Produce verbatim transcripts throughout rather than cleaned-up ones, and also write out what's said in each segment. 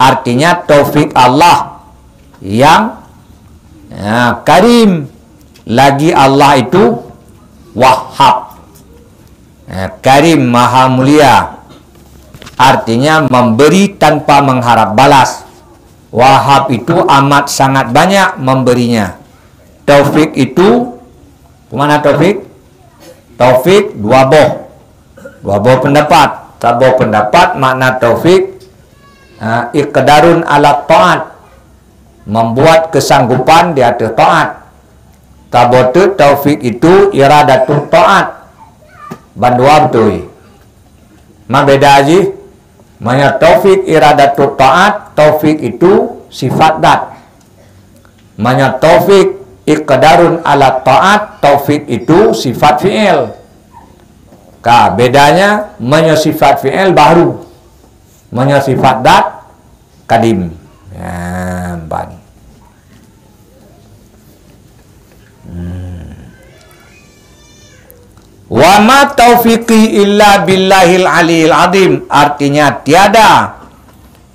Artinya taufik Allah yang, ya, Karim. Lagi Allah itu Wahhab. Ya, Karim, Maha Mulia. Artinya memberi tanpa mengharap balas. Wahhab itu amat sangat banyak memberinya. Taufik itu, mana taufik? Taufik dua boh. Dua boh pendapat. Saboh pendapat makna taufik, ha, iqdarun ala taat, membuat kesanggupan di atas taat. Saboh teuk taufik itu iradatut taat. Bandua beutôi. Ma beda jih, meunyoe taufik iradatut taat, taufik itu sifat dat. Meunyoe taufik iqdarun ala taat, taufik itu sifat fi'il. Ka, bedanya meunyoe sifat fi'il bahru, meunyoe sifat dat kadim. Ya, ban. Hmm. Wa ma taufiqi illa billahil aliyil azim. Artinya, tiada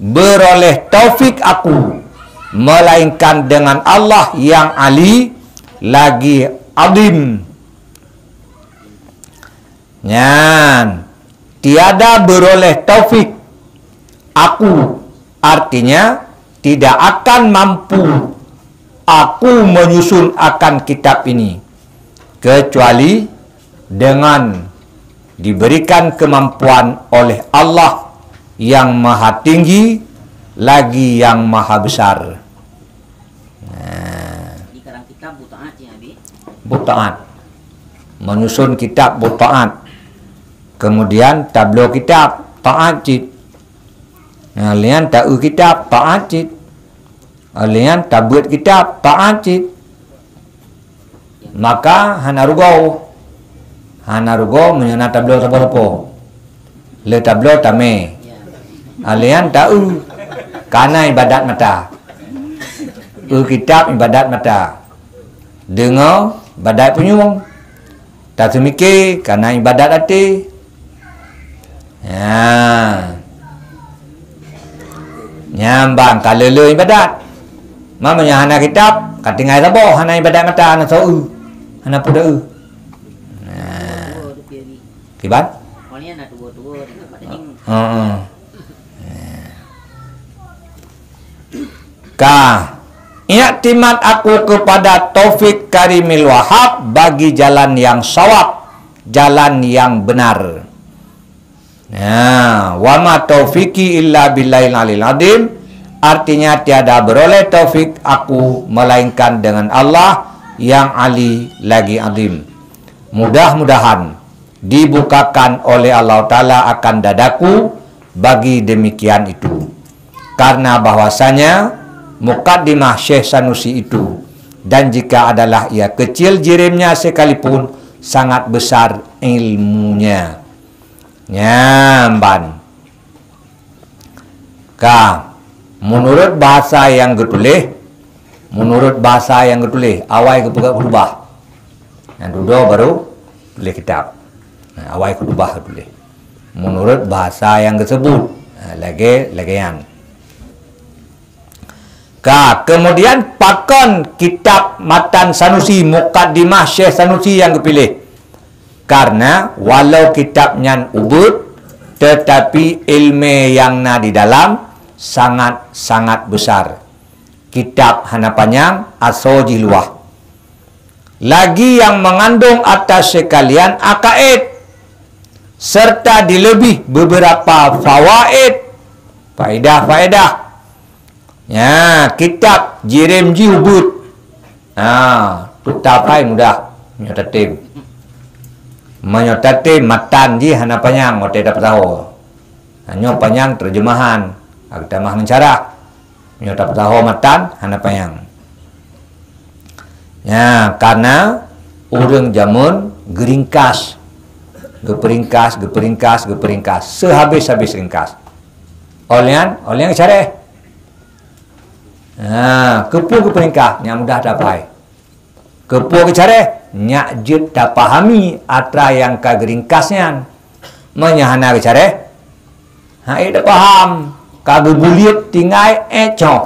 beroleh taufik aku melainkan dengan Allah yang ali lagi azim. Nyan, tiada beroleh taufik aku, artinya tidak akan mampu aku menyusun akan kitab ini, kecuali dengan diberikan kemampuan oleh Allah yang Maha Tinggi lagi yang Maha Besar. Nah. Jadi, karang kitab buet taát cit, Abi? Buet taát. Menyusun kitab buet taát. Kemudian tabloe kitab taát cit. Nah, lian taeu kitab taát cit. Lian tabeuet kitab taát cit. Maka hana rugoe. Hana rugoe meunyoe na tabloe saboh rupa. Le tabloe tamé. Alian taeu, kana ibadat mata. Eu kitab ibadat mata. Deungoe ibadat punyueng. Taseumiké kana ibadat até. Ya. Nyambang ka le-le ibadat. Ma meunyoe hana kitab, ka tinggai saboh, hana ibadat mata, hana soe, hana peue. Nah. Kiban? Heeh. Ka, iktimat aku kepada Taufik Karimil Wahhab bagi jalan yang shawab, jalan yang benar. Ya, wa ma taufiqi illa billahil aliyil azim, artinya tiada beroleh taufik aku melainkan dengan Allah yang ali lagi azim. Mudah-mudahan dibukakan oleh Allah Taala akan dadaku bagi demikian itu. Karena bahwasanya mukaddimah Syekh Sanusi itu, dan jika adalah ia kecil jirimnya sekalipun, sangat besar ilmunya. Nyamban. Ka, menurut bahasa yang geutuléh, menurut bahasa yang geutuléh, awai geupeugah khutubah. Nyang dudoe baru tuléh kitab. Nah, awai khutubah geutuléh. Menurut bahasa yang geuseubut, nah, lagée, lagée nyan. Ka, kemudian pakon kitab matan Sanusi, Mukaddimah Syekh Sanusi nyang geupiléh? Karena walau kitab nyan ubeut, tetapi ilmé nyang na di dalam sangat-sangat besar. Kitab hana panyang, asoe jih luwah. Lagi yang mengandung atas sekalian akaid, serta dilebih beberapa fawaid, faedah-faedah. Ya, kitab jirém jih ubeut. Ha, tu tapai mudah. Nyoe tatém. Meunyoe tatém matan jih hana panyang, watée tapeusaho. Ha, nyoe panyang terjemahan, agama meusyarah. Nyoe tapeusaho matan hana panyang. Ya, karena ureuëng jameun geuringkas, geuperingkas, geuperingkas, geuperingkas, sehabis-habis ringkas. Olian, olian syareh. Ha, keupeue geuperingkas, nyang mudah tapai. Keupeue geucareh, nyak jeuet tapahami atra nyang ka geuringkas nyan. Meunyoe hana geucareh, hana tapaham. ka geubuliet tinggai ék cok.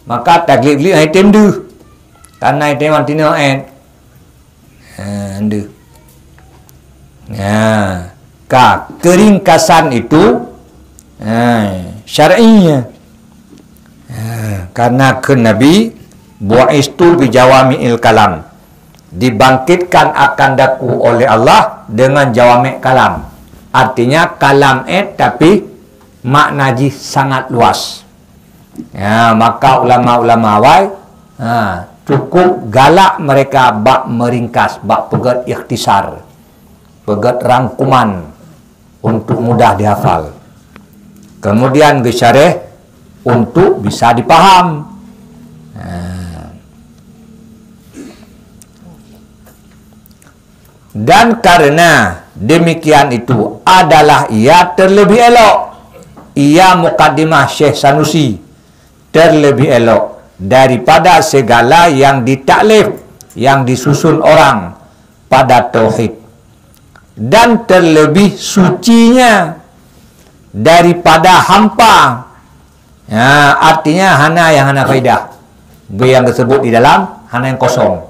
Maka tagliek-gliek hai tem deuh. Karena hai tem tinoe ék. Ha, deuh. Ha, ka keringkasan itu, ha, syar'inya. Ha, karena kheun Nabi, "Bu'istu bi jawami'il kalam." Dibangkitkan akan daku oleh Allah dengan jawami' kalam. Artinya kalam ék tapi makna jih sangat luas. Ya, maka ulama-ulama awai, ha, cukup galak mereka bak meringkas, bak peugét ikhtisar, peugét rangkuman untuk mudah dihafal. Kemudian geusyareh untuk bisa dipaham. Ha. Dan karena demikian itu adalah ia terlebih elok, ia mukaddimah Syekh Sanusi terlebih elok daripada segala yang ditaklif, yang disusun orang pada tauhid, dan terlebih sucinya daripada hampa. Ya, artinya hana yang hana faedah. Beu nyang teusebut di dalam hana nyang kosong.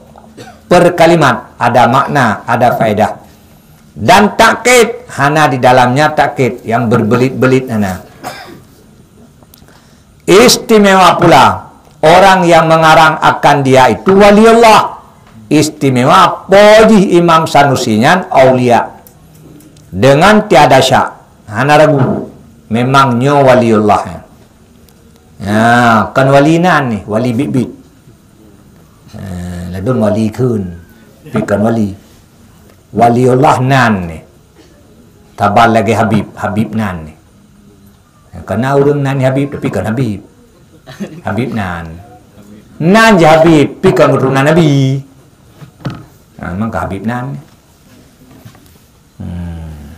Per kalimat ada makna, ada faedah. Dan takkid, hana di dalamnya takkid yang berbelit-belit hana. Istimewa pula orang yang mengarang akan dia itu waliullah. Istimewa po jih Imam Sanusi nyan aulia. Dengan tiada syak, hana ragu, memang nyoe waliullah. Ya, kon wali nan ni, wali bit-bit. Ha, ladum wali kheun, tapi kon wali. Waliullah nan ni. Tabal lagée Habib, Habib nan ni. Kana ureuëng nan Habib, tapi kon Habib. Habib nan. Nan jih Habib, tapi kon keuturonan Nabi. Ha, maka Habib nan. Hmm.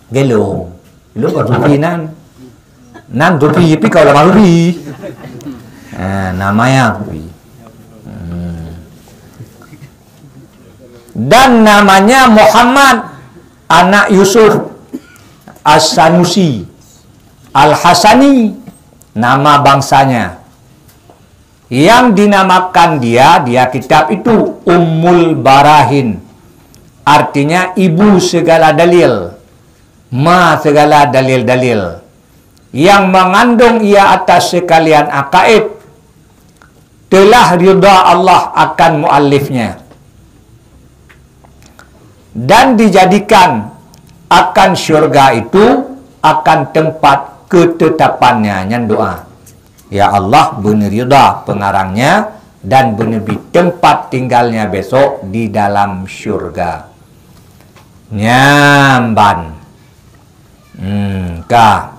Gelo. Gelo kon Sufi nan. Nan Sufi, tapi kon ulama Sufi. Ha, namanya Sufi. Hmm. Dan namanya Muhammad, anak Yusuf As-Sanusi Al-Hasani, nama bangsanya. Yang dinamakan dia, dia kitab itu Ummul Barahin. Artinya ibu segala dalil, ma segala dalil-dalil. Yang mengandung ia atas sekalian akaid, telah ridha Allah akan muallifnya. Dan dijadikan akan syurga itu akan tempat ketetapannya. Nyan doa. Ya Allah, beuneurida pengarangnya dan beuneubri tempat tinggalnya besok di dalam syurga. Nyan ban. Hmm, ka.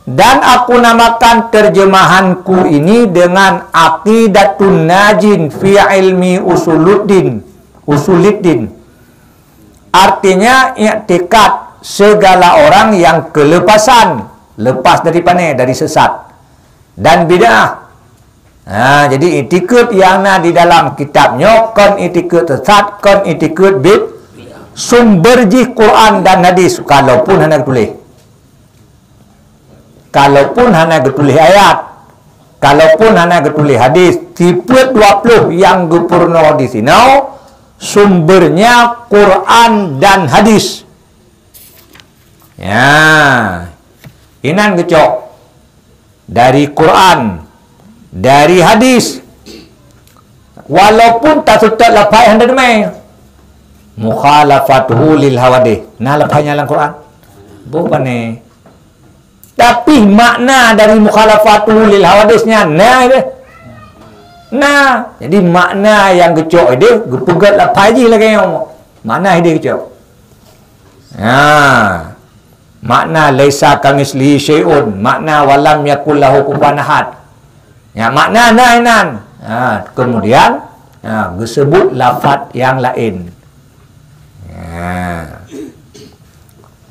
Dan aku namakan terjemahanku ini dengan Aqidatun Najin fi Ilmi Usuluddin, Usuluddin. Artinya iktikad segala orang yang kelepasan, lepas dari pane, dari sesat dan bid'ah. Ha, jadi iktikad yang na di dalam kitab nyoe kon iktikad sesat, kon iktikad bid-, sumber jih Quran dan hadis, kalaupun hana geutuléh. Kalaupun hana geutuléh ayat, kalaupun hana geutuléh hadis, sifeuet dua ploh nyang geupeurunoe di sinoe sumbernya Quran dan hadis. Ya, inan geucok dari Quran, dari hadis. Walaupun taseutôt lafai hana teumé. Mukhalafatuhu lil hawadith. Na lafai nyan lam Quran? Boh pane. Tapi makna dari mukhalafatuhu lil hawadith nyan na ideh. Na, jadi makna nyang geucok ideh geupeugét lafai jih lagée nyoe. Makna ideh geucok. Ha. Makna laisa kamitslihi syai'un, makna walam yakul lahu kufuwan ahad. Ya, makna na inan. Ha, kemudian, ha, geusebut lafaz nyang laén. Ha.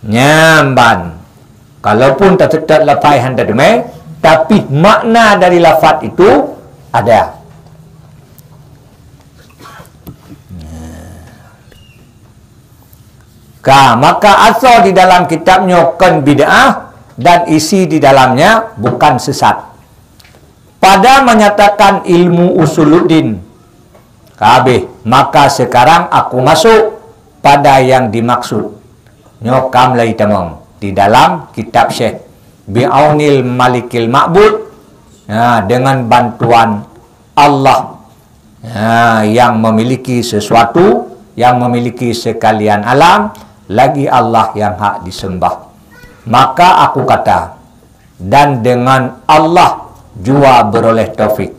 Nyan ban. Kalaupun taseutôt lafai hana teumé, tapi makna dari lafaz itu ada. Ka, maka asoe di dalam kitab nyoe kon bid'ah dan isi di dalamnya bukan sesat. Pada menyatakan ilmu usuluddin, ka habéh, maka sekarang aku masuk pada yang dimaksud. Nyoe ka mulai tamong di dalam kitab Syekh Bi'aunil Malikil Ma'bud, ya, dengan bantuan Allah, ha, yang memiliki sesuatu, yang memiliki sekalian alam, lagi Allah yang hak disembah. Maka aku kata, dan dengan Allah jua beroleh taufik.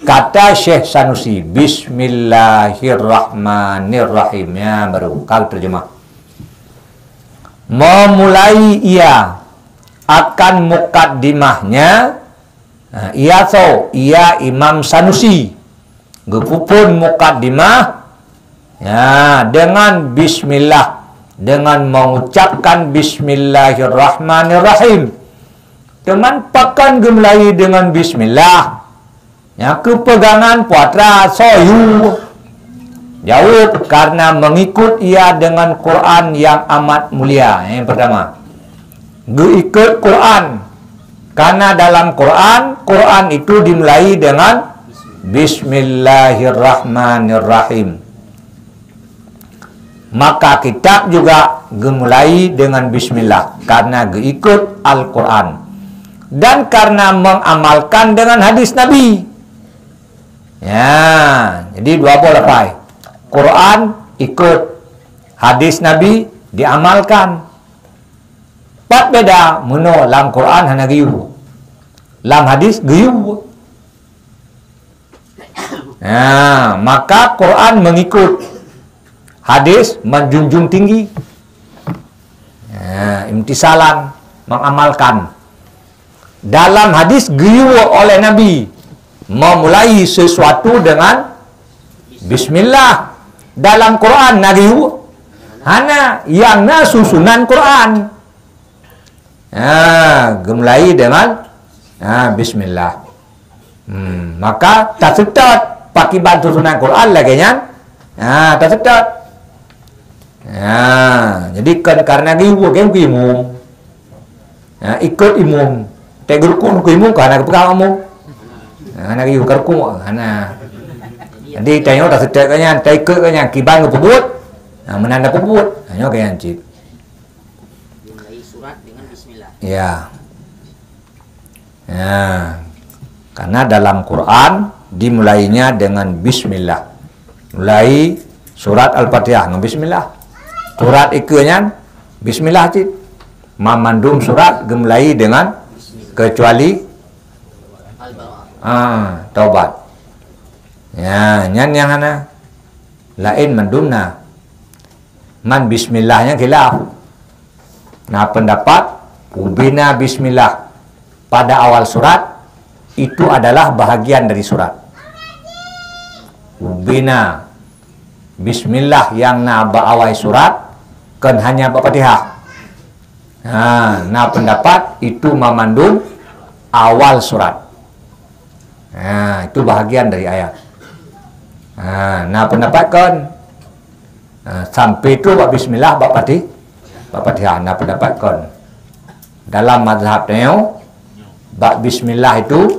Kata Syekh Sanusi, "Bismillahirrahmanirrahim." Ya, baru kau terjemah. Memulai ia akan mukaddimahnya, ha, ia so, ia Imam Sanusi. Geupeuphon mukaddimah, ya, dengan bismillah, dengan mengucapkan bismillahirrahmanirrahim. Teuma pakon geumulai dengan bismillah? Nyang keupeugangan putra soe? Jaweueb, karena mengikut ia dengan Quran yang amat mulia. Yang pertama, geuikot Quran. Karena dalam Quran, Quran itu dimulai dengan Bismillahirrahmanirrahim. Maka kitab juga geumulai dengan bismillah karena geuikot Al-Quran dan karena mengamalkan dengan hadis Nabi. Ya, jadi dua boh lapai. Quran ikot, hadis Nabi diamalkan. Pat beda meunoe lam Quran hana geuyue, lam hadis geuyue. Nah, maka Quran mengikut, hadis menjunjung tinggi. Nah, imtisalan, mengamalkan. Dalam hadis geuyue oleh Nabi memulai sesuatu dengan bismillah. Dalam Quran na geuyue? Hana, yang na susunan Quran. Ha, geumulai dengan, ha, bismillah. Hmm, maka taseutôt pakiban susunan Quran lagée nyan. Ha, taseutôt. Ha, jadi kon karena geuyue, geuyue imum. Ha, ikot imum. Teugeurukuk keu imum ka hana geupeugah makmum. Ha, hana geuyue ka rukuk, hana. Jadi tanyoe taseutôt keu nyan, taikot keu nyan, kiban geupeubuet. Ha, meunan tapeubuet. Ha, nyoe keu nyan cit. Dimulai surat dengan bismillah. Ya. Ya. Karena dalam Quran dimulainya dengan bismillah. Mulai surat Al-Fatihah dengan bismillah. Surat ikeu nyan bismillah cit. Mamandum surat geumulai dengan kecuali, ah, taubat. Ya, nyan nyang hana. Laén mandum na. Man bismillah nyan khilaf. Na pendapat, ubena bismillah pada awal surat, itu adalah bahagian dari surat. Ubena bismillah nyang na bak awai surat, kon hanya bak Fatihah. Ha, na pendapat itu mamandum awal surat. Ha, itu bahagian dari ayat. Ha, na pendapat kon. Ha, sampai tu bak bismillah, bak Fatih-, bak Fatihah, na pendapat kon. Dalam mazhab tanyoe, bak bismillah itu,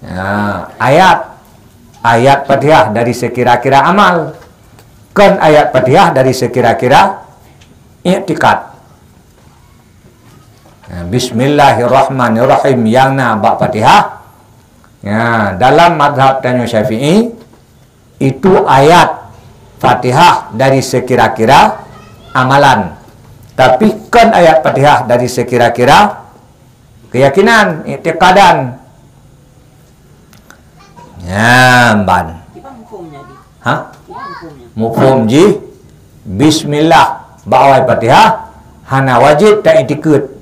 ha, ayat, ayat Fatihah dari sekira-kira amal. Kon ayat Fatihah dari sekira-kira iktikad. Ha, bismillahirrahmanirrahim nyang na bak Fatihah. Ya, dalam mazhab tanyoe Syafi'i, itu ayat Fatihah dari sekira-kira amalan. Tapi kon ayat Fatihah dari sekira-kira keyakinan, iktikadan. Nyan ban. Ha? Muphom jih, bismillah bak awai Fatihah, hana wajéb taiktikeuet.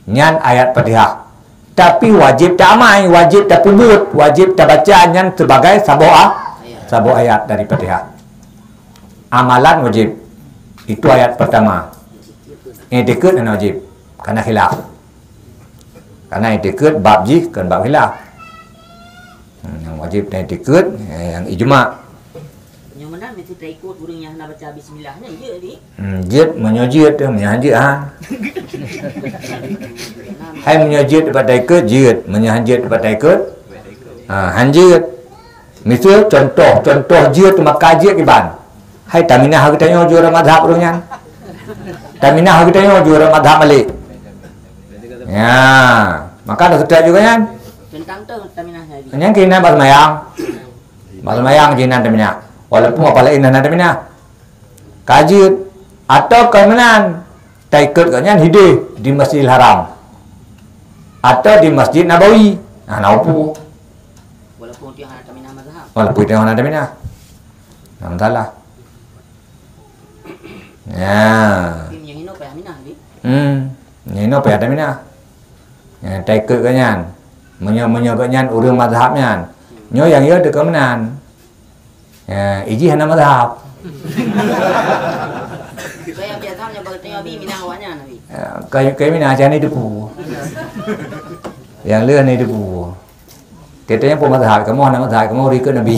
Nyan ayat Fatihah. Tapi wajéb taamai, wajéb tapeubuet, wajéb tabaca nyan sebagai saboh a-, saboh ayat dari Fatihah. Amalan wajéb. Itu ayat pertama. Iktikeuet hana wajéb. Karena khilaf. Karena iktikeuet bab jih kon bab khilaf. Hmm, nyang wajéb dan iktikeuet, eh, nyang ijma. Nyang meunan Itu taikut ureueng nyang hana baca bismillah nyan jeuet di. Hmm, jeuet meunyoe jeuet, meunyoe han jeuet han. Hai meunyoe jeuet bak taikut, jeuet. Meunyoe han jeuet bak taikut, ha, han jeuet. Miseu contoh, contoh jeuet maka jeuet kiban. Hai taminah geutanyoe juara mazhab ureueng nyan. Taminah geutanyoe juara mazhab Malik. Ya, maka dah seutôt juga nyan. Teuntang tu taminah lagi. Nyan keunan bak seumayang. Bak seumayang jinan taminah. Walaupun apalagi hana taminah. Ka jeuet atau kon meunan, taikot gobnyan hideh di Masjidil Haram atau di Masjid Nabawi. Nah, na upu. Walaupun tiang hana taminah mazhab. Walaupun tiang hana taminah. Nah, masalah. Ya. Tapi meunyoe hino payah minah, Abi. Hmm. Nyoe hino payah taminah. Ya, taikot gobnyan. Meunyoe, meunyoe gobnyan ureueng mazhab nyan. Nyoe nyang yo teuka meunan. Ya, iji hana mazhab. Kaya biasa nyoe bak teuka Abi minah awaknyan, Abi. Ya, kaya, kaya minah aja ni depu. Yang leuh ni depu. Katanya pun mazhab, kamu hana mazhab, kamu ikut Nabi.